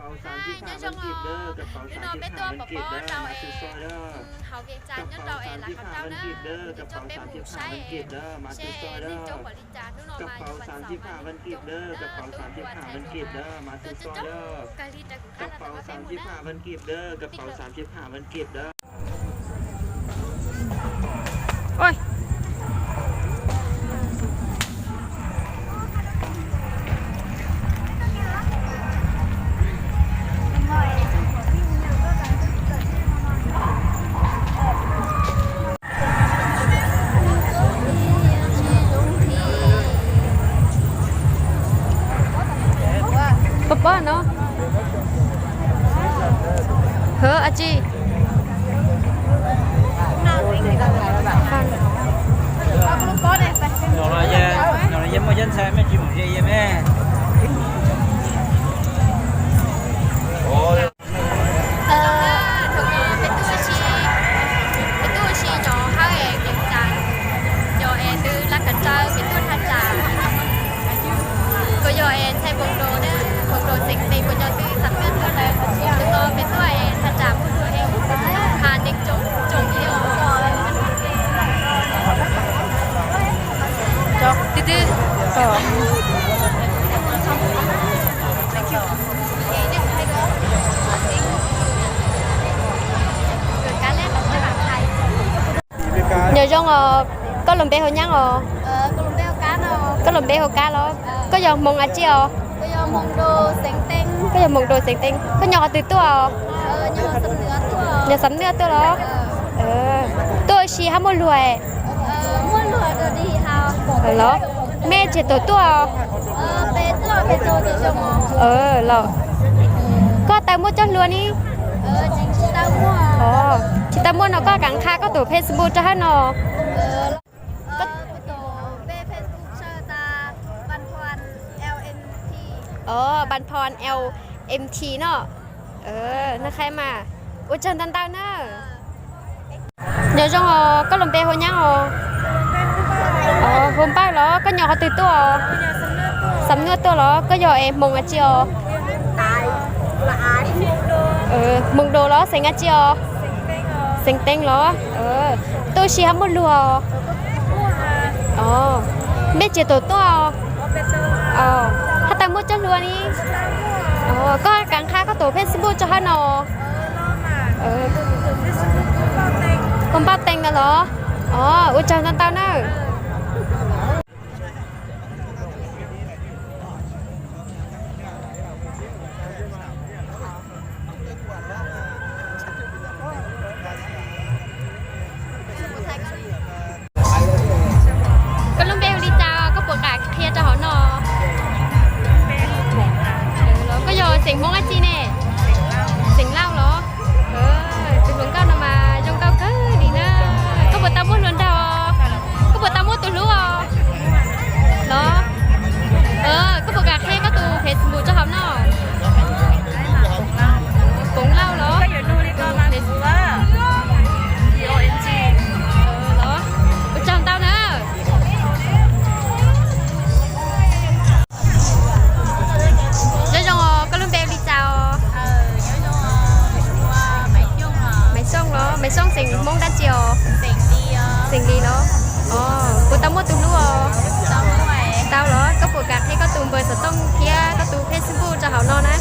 Nyob zoo os, hnub no peb tuaj pov pob rau es hauv Vias Cas nyob rau es Lav Khov Rau na, peb tuaj peb mus saib es seb neeg coob npaum li cas. Hnub no mas yog vas xaum mas neeg coob na, kuv ua txhais hlua mas tuaj coob coob kawg li, raws kuv qab no tau peb mus na. Pov pob no. Hov a tsi. Nyob no yeej muaj cov ntxhais me tsis mus ze me. Peb tuaj ua si, peb tuaj ua si cov hawb es kev cas, cov es twb laj kav tsawv peb tuaj thaj tsam. Kuv yog es ntxhais Voos Dos na, Voos Dos xeev Tees, kuv cov twb xam peb tuaj lawm, tus no peb tuaj es thaj tsam muaj hlua es ha neeg coob coob li os. Twb twb. Nyob zoo os, koj lub npe hu Nyab os? Koj lub npe hu Kab los? Koj yog Hmoob dab tsi os? Koj yog Hmoob Dos xeev Tees, koj nyob qhov twg tuaj os? Nyob Xam Nuaj tuaj los? Tuaj ua si hab muaj luag? Los, mej tseem tau tuaj os? Los, koj tau muaj cov hlua ni? Tsis tau muaj no koj kav qha koj tus Facebook rau hab no. Os, Npan Phon L M T no. Noj qhaib mas. Ua tsaug ntau ntau na. Nyob zoo os, koj lub npe hu Nyab os? Hu Npawg los? Koj nyob qhov twg tuaj os? Xam Nuaj tuaj los? Koj yog es Hmoob dab tsi os? Hmoob Dos los? Xeev dab tsi os? Xeev Tees los? Tuaj ua si hab muaj luag os? Mej tseem tau tuaj os? Hab tau muaj cov hlua ni? Koj kav qha koj tus Facebook rau hab no. Hu Npaj Tees no los? Ua tsaug ntau ntau na. Koj lub npe hu li cas, koj puas kam qhia rau hauv no? Koj yog xeem Hmoob dab tsi ne? Xeem Lauj los? Tus hluas nkauj no mas zoo nkauj kawg li na. Koj puas tau muaj hluas nraug? Koj puas tau muaj tus hlub os? Los, koj puas kam qhia koj tus Facebook rau hauv no? Hmoob Lauj los? Los, ua tsaug ntau na. Nyob zoo os, koj lub npe li cas os? Maiv Xyooj los? Maiv Xyooj xeem Hmoob dab tsi os? Xeem Lis los? Puas tau muaj tus hlub os? Tau los? Koj puas kam qhia koj tus npawb xov tooj thiab koj tus Facebook rau hauv no na?